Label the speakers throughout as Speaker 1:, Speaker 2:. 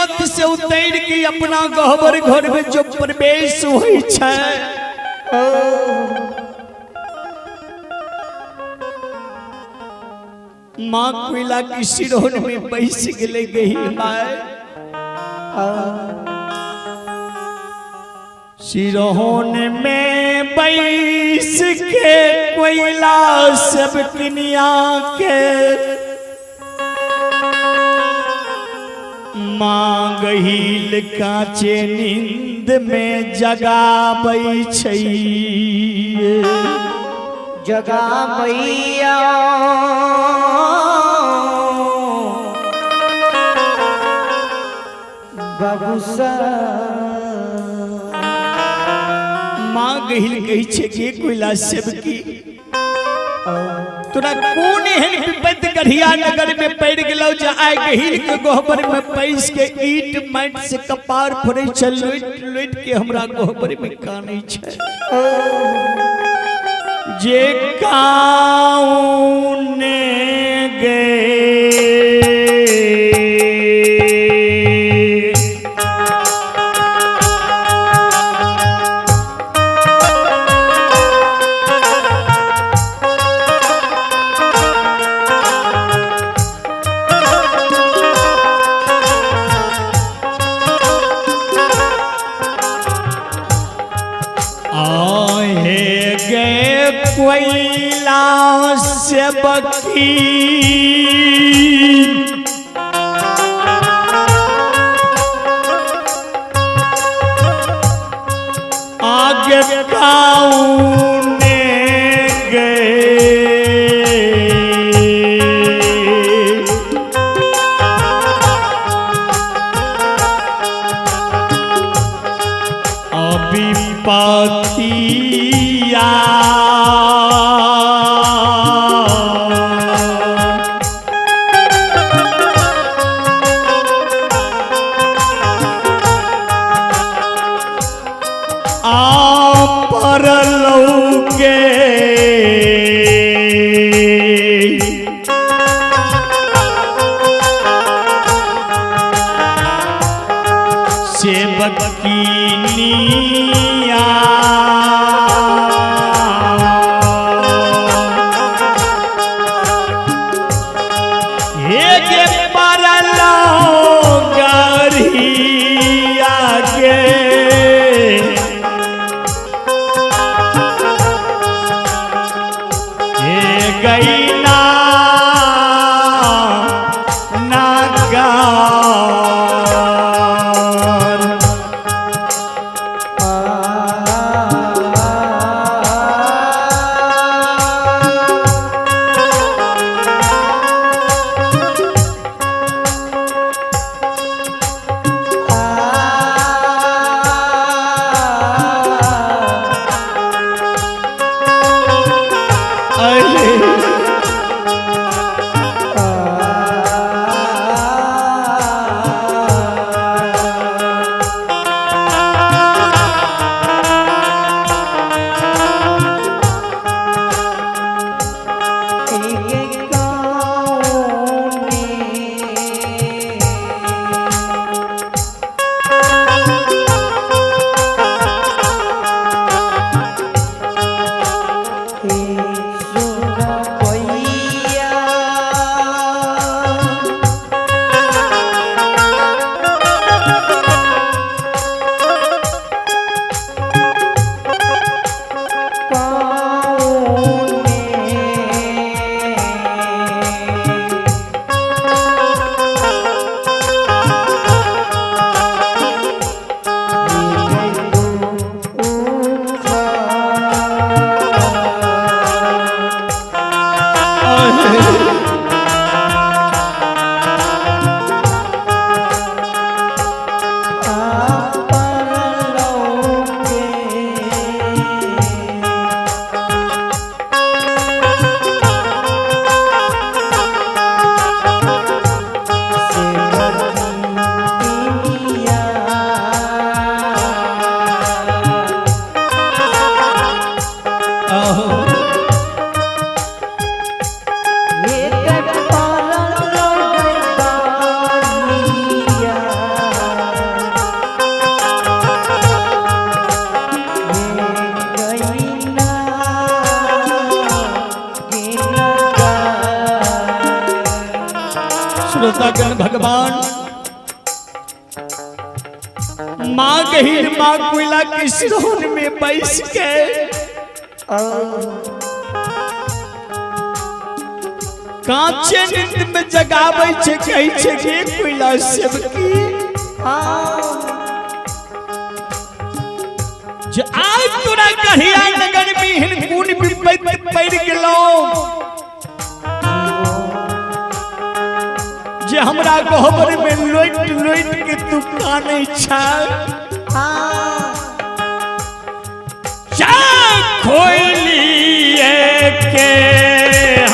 Speaker 1: रथ से उतर के अपना गहबर घर में जो प्रवेश होइ छै। माँ कोयला की सिरहोन में बैस गेले गही माय। सिरहोन में बैस के कोयला सब किनिया के माँ गहील काचे नींद में जगाबै छै।
Speaker 2: जगा मैया बाबू सा।
Speaker 1: माँ गहिल कहै छै कि कोयला सेवकी तोरा कोन एहन विपत्ति गढ़िया नगर में पड़ गेलौ जे आइ गहिल के गोहबर में पैस के ईट माटि से कपार फोड़ै छै, लुटि लुटि के हमरा गोहबर में कानै छै। जे काउने गे आहे गे कोयला सेवकी आगे काउने गे अभिपतिया आ परलौके सेवकीनिया हे गे परलौ गढ़िया के हे गैना नागार। श्रोतागण भगवान माँ गहीर माँ कोयला के सिरौन में बैस के कांचे नींद में जगाबै छै, कहै छै गे कोयला सेवकी, जे आइ तोरा गढ़िया नगर में एहन कोन विपत्ति पड़ि गेलौ जे हमरा गहबर में लोटि लोटि के तू कानै छै। जा खोलिए के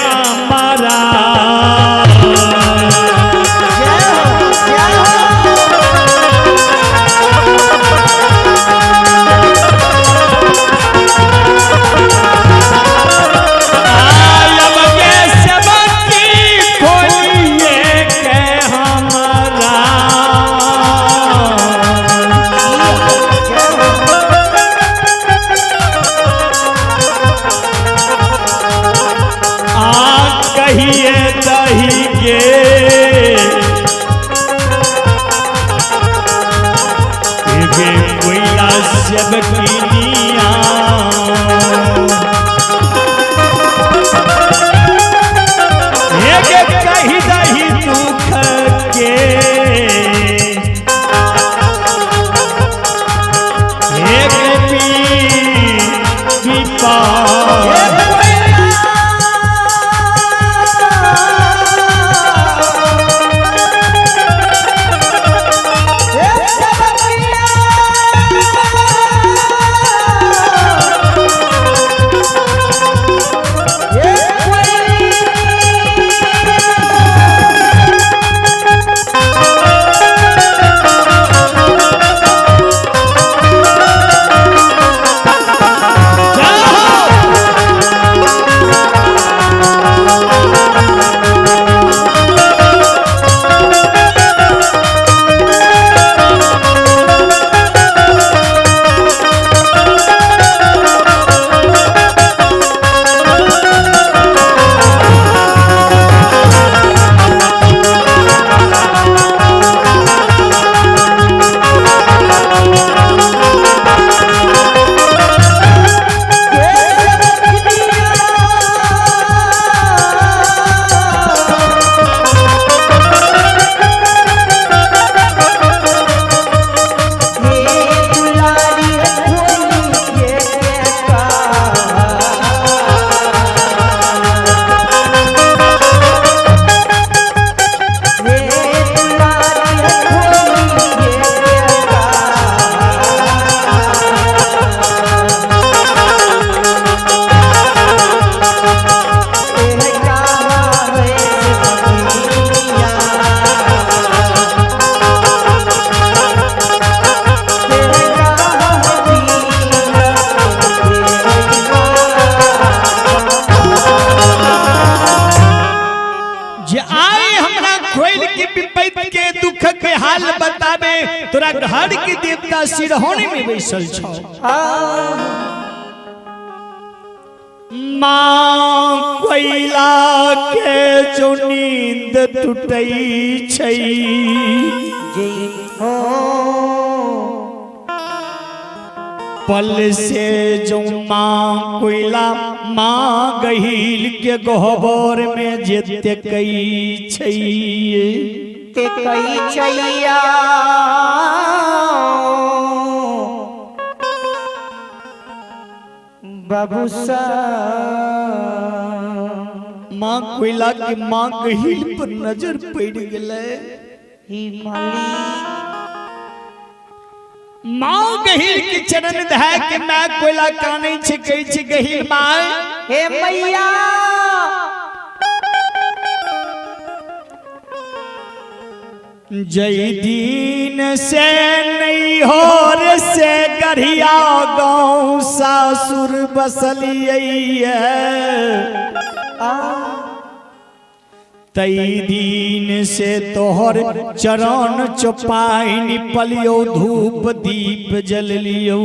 Speaker 1: हमारा आयब के सेवकी खोलिए के हमारा। आ कहिए दही के गे कोयला सेवकिनिया, हे गे कही दही दुख के, हे गे पी जे आए हमरा खोल के विपत्ति के दुख के हाल बताबे, तोरा घर के देवता सिरहोनी में बैसल छौ। माँ कोयला के जो नींद टूटै छै, पल से जो माँ कोयला माँ गहील के गहबर में जेते कई छै,
Speaker 2: ते कई छैया बाबू सा।
Speaker 1: माँ कोयला के माँ गहील पर नजर पड़ गेलै।
Speaker 2: ही माली
Speaker 1: माँ गहील के चरण धय के माँ कोयला कानै छै, कहै छै गहील माँ
Speaker 2: हे मैया,
Speaker 1: जय दीन से नहीं होर से गढ़िया गाँव सासुर बसलिए, तई दिन से तोहर चरण चौपाई निपलियो, धूप दीप जल लियो,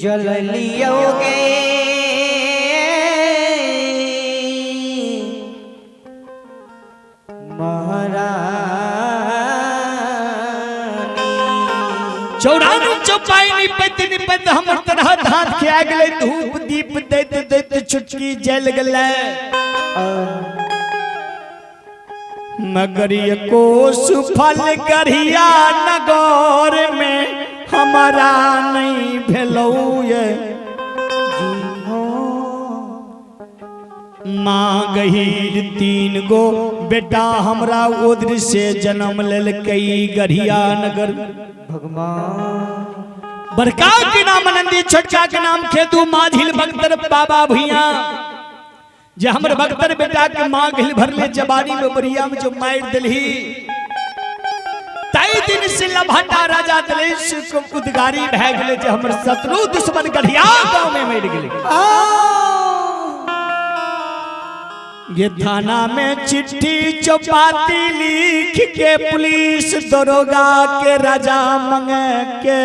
Speaker 2: जल लियोगे। महारानी।
Speaker 1: चौरानू चौपाई निपैत निपैत हमर तरह हाथ खिया गेलै। धूप दीप दैत दैत छुटकी जल गेलै, मगर एको सुफल गढ़िया नगर में हमारा नहीं भेलौ ये। माँ गहीर 3 गो बेटा हमरा उद्र से जन्म लेलकै गढ़िया नगर।
Speaker 2: भगवान
Speaker 1: बड़का के नाम नंदी, छोटका के नाम खेदू, माझिल भक्तर बाबा भैया। जे हमर भक्तर बेटा के माँ गहिल भरले जवानी में बरिया में जो मार दिलही, तई दिन से लभाटा राजा दलेश को उदगारी भए गेलै जे हमर शत्रु दुश्मन गढ़िया गांव में मर गेलै। ये थाना में चिट्ठी चौपाती लिख के पुलिस दरोगा के राजा मंगे के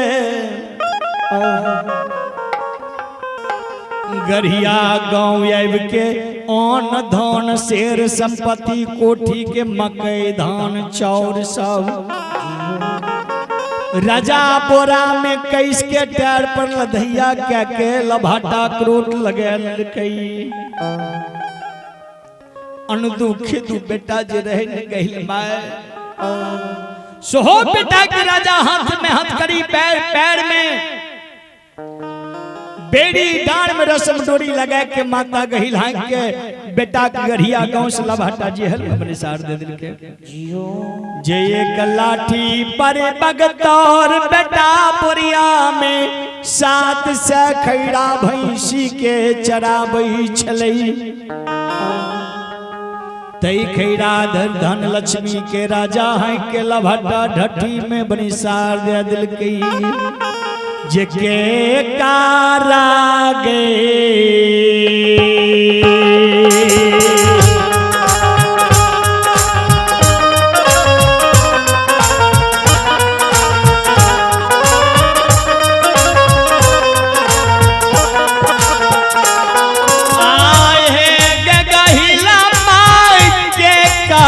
Speaker 1: गढ़िया गांव आबि के अन्न धान शेर संपत्ति कोठी के मकई धान चाउर सब राजा बोरा में कैस के टायर पर लधैया क्या के लभाटा क्रोट लगेलकै। अनदु खेदू बेटा जे रहे ने गहिल माय सोहो बेटा के राजा हाथ में हाथ करी, पैर पैर में बेड़ी, डांड में रसम डोरी लगा के माता गहिल हाँक के बेटा के गढ़िया गांव से लभाटा जेहल में बनिसार दे दिल के। जे एक लाठी पर बगतौर बेटा बोरिया में 7 से खैरा भैंसी के चराबै छलै, तई खैरा धन लक्ष्मी के राजा है के लभाटा ढठी में बनिसार दे दिल के। जे के कारा गे आए हे गहिला माई के का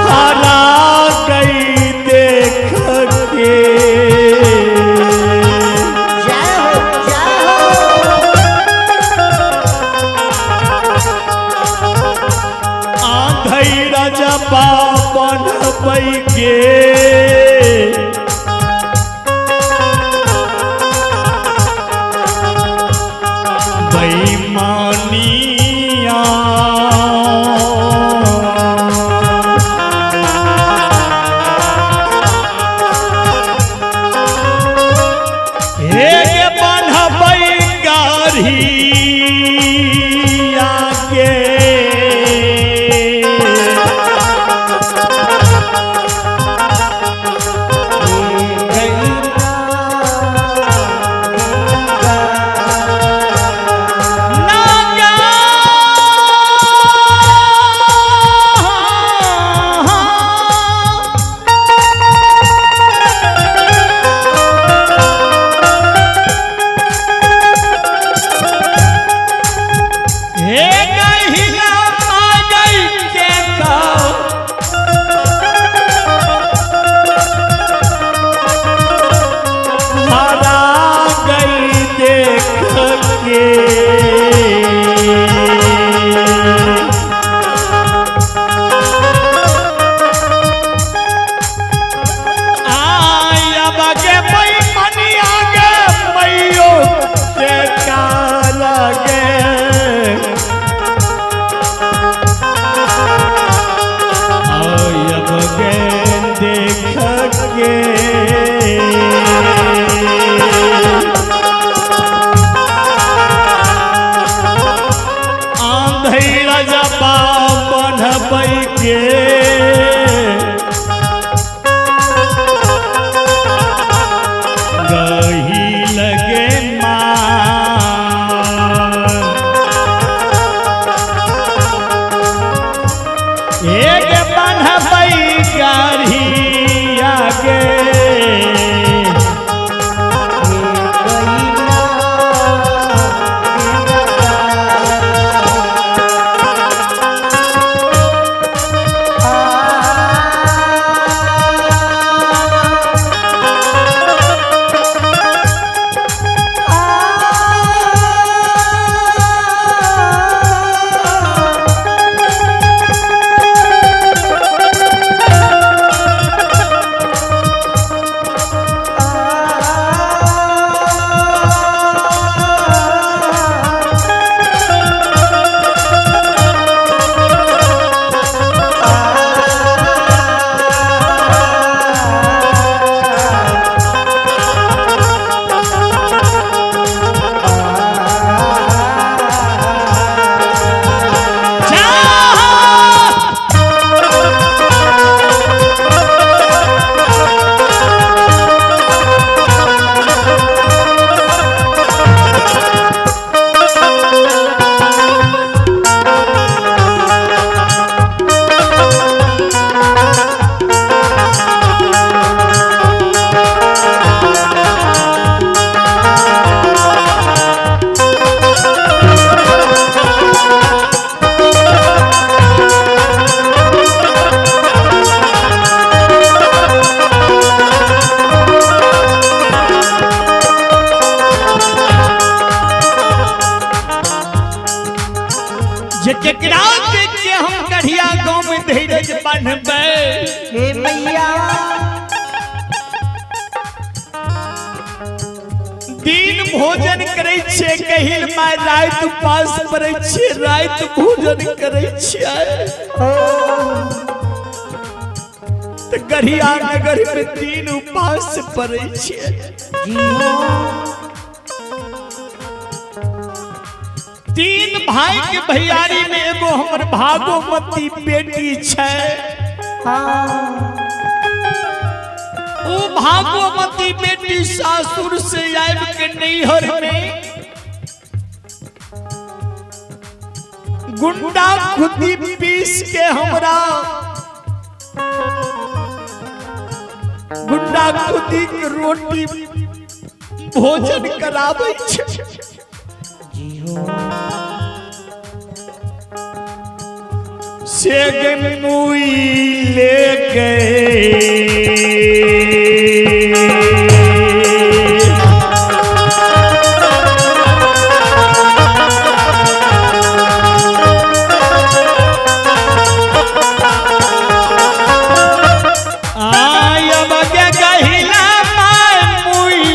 Speaker 1: हरा गई देख के।
Speaker 2: जय हो जय हो।
Speaker 1: आंधई राजा बाबन के बेईमानिया हे के बन्हबै गाढ़िया के नागा हे गहिला मागै के का हरा गई देख के। आया बगे मई मनिया गे मैयो के काल गे। आया बगे देख के। आंधई राजा बाबन के गही लगे माँ एक बन्हबै गाढ़िया गे। के हम गढ़िया गांव में धीरज बांधबै।
Speaker 2: हे मैया।
Speaker 1: दिन भोजन करै छियै कहिल my, राति उपास पड़ै छियै, राति भोजन करै छियै। तऽ गढ़िया नगर में दिन उपास पड़ै छियै। तीन भाई के भैयारी में एगो हमर भागोमती बेटी छै। ओ भागोमती बेटी सासुर से आबि के नैहर में गुंडा खुदी पीस के हमरा गुंडा खुदी के रोटी भोजन कराबै छै। से मुई ले गए आयब के गहिला my मुई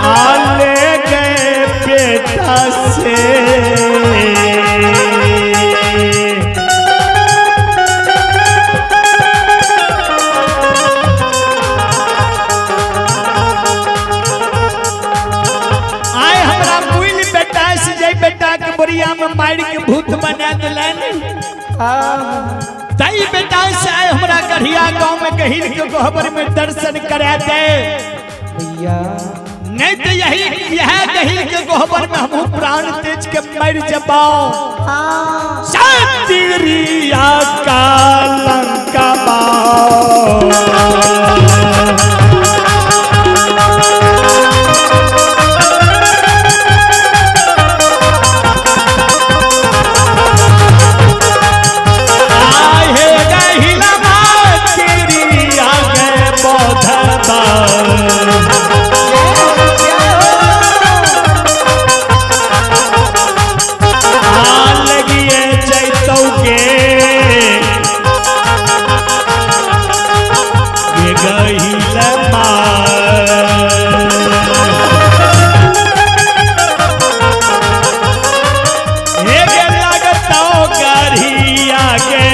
Speaker 1: आले गए बेटा से। आय हमरा मुइल बेटा से जय बेटा के बोरिया में मार के भूत बना दिलन, तई बेटा से आय हमरा गढ़िया गांव में गहिर के गोहबर में दर्शन करा दे।
Speaker 2: मैया।
Speaker 1: नहीं तो यही यह गहिर के गोहबर में हम प्राण तेज के मर जबाओ। सतिरिया का लंका बाओ। आहे गहिला तेरिया के पौधबा। आ लगिए चैतौ के ये गहिल हे गे लगतौ गढ़िया के।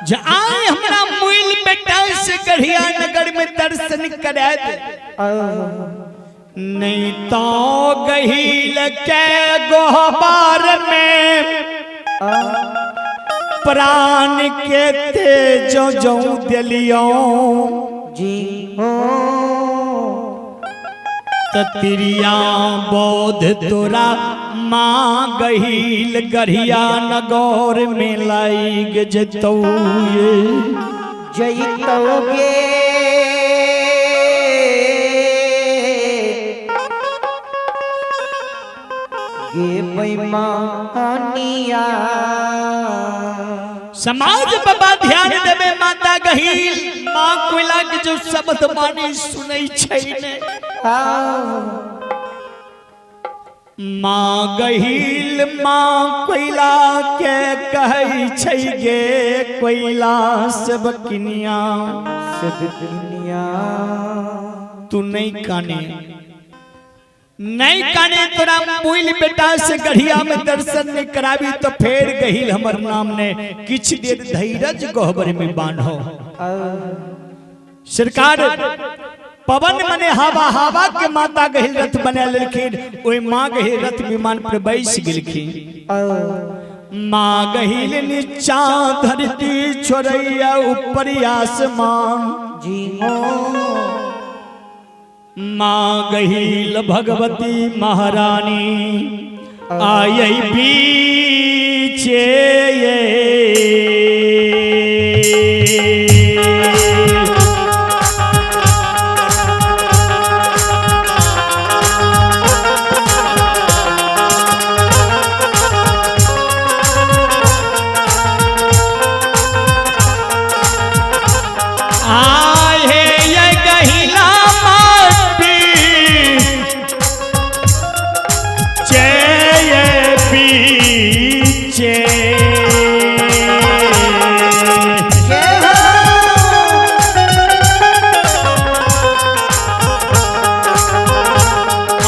Speaker 1: जे आय हमरा मुइल बेटा से गढ़िया नगर में दर्शन करा दे, नहीं तो गहिल के गोहबार में प्राण के तेज जो दिलियो
Speaker 2: जी हो।
Speaker 1: ततिरिया बोध तोरा माँ गहिल गढ़िया नगौर में लाइग जतौ ये।
Speaker 2: जइतौगे गे बेईमानिया।
Speaker 1: समाज बाबा ध्यान देवे माता गहिल माँ कोयला के जो शब्द मानी सुनै छै ने। माँ गहिल माँ कोयला के कहै छै गे कोयला सब किनिया
Speaker 2: सब दुनिया।
Speaker 1: तू नहीं काने नहीं काने तोरा मुइल बेटा से गढ़िया में दर्शन नहीं कराबी तो फेर गहिल हमर नाम ने किछ देर धैरज गहबर में बांधो। सरकार पवन मने हवा हवा के माता गहिल रथ बना लेलखिन, ओहि माँ गहिल रथ विमान पर बैस गेलखिन। माँ गहिल नीचा धरती छोड़ैया ऊपर आसमान
Speaker 2: जी हो।
Speaker 1: माँ गहिल भगवती महारानी आई पीछे आए ये गहिला माटी चे पीछे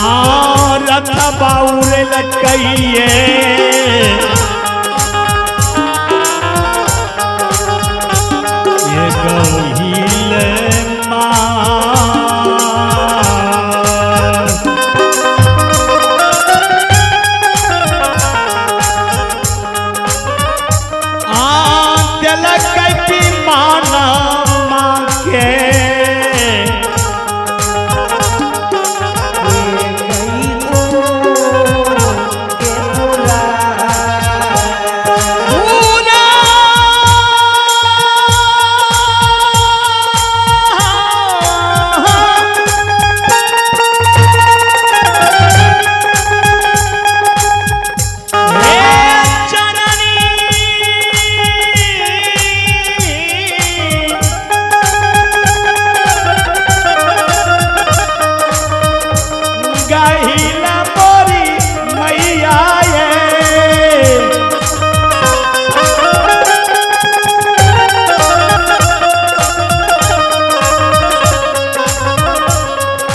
Speaker 1: आ रथ बाउल लकइये ये गहिल माँ। आ दिलक माना माँ के पूरा हे जननी गहिला मोरी मैया ये।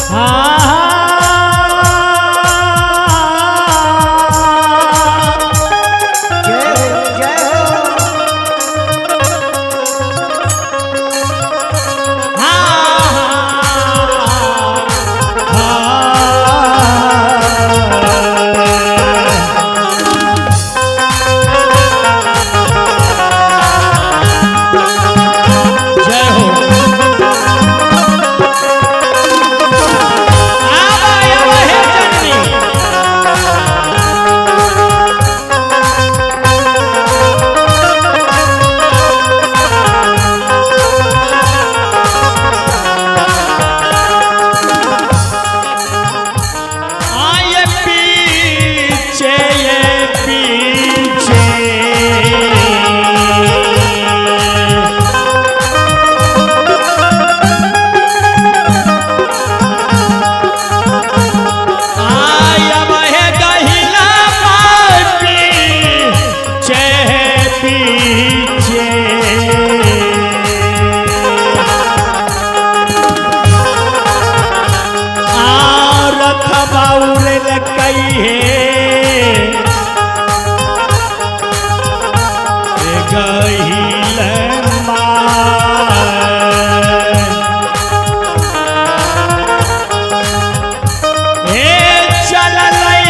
Speaker 1: हाँ
Speaker 2: जय हो जय हो।
Speaker 1: जय हो। आवा आवा हे जननी। आए पीछे ये पीछे आया वह गहिला माटी चे पीछे आ रथ बाउल लकई है गहिल माँ। हे चललई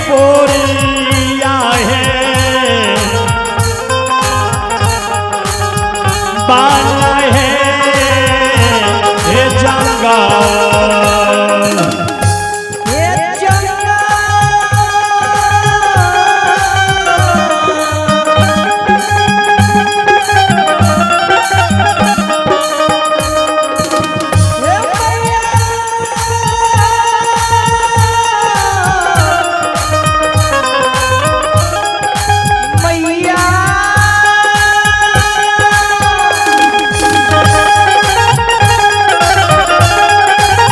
Speaker 1: पोरिया है बाला है हे जंगल
Speaker 2: हे जंगल। हे मैया। मैया।
Speaker 1: आ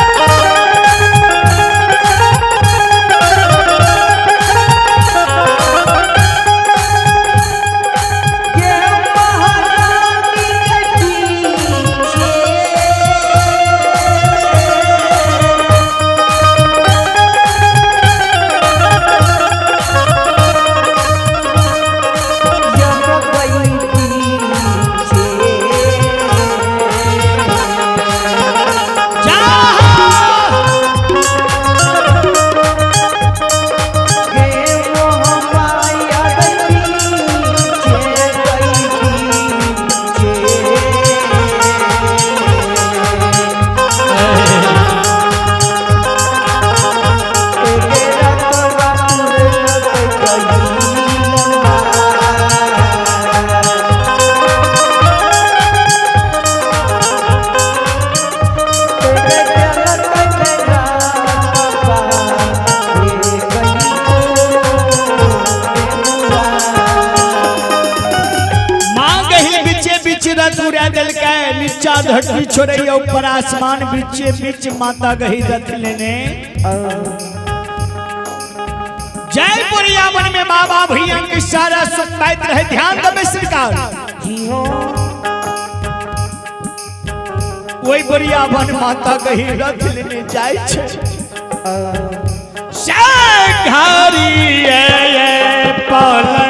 Speaker 1: नीचा धरती छोड़ैया ऊपर आसमान बीचे बीच माता गही रथ लेने जयपुरिया वन में बाबा भैया के सारा सुनवाइत रहे। ध्यान दबे सरकार।
Speaker 2: जी हो।
Speaker 1: वही बोरिया वन माता गही रथ लेने जाय छे। घरी पल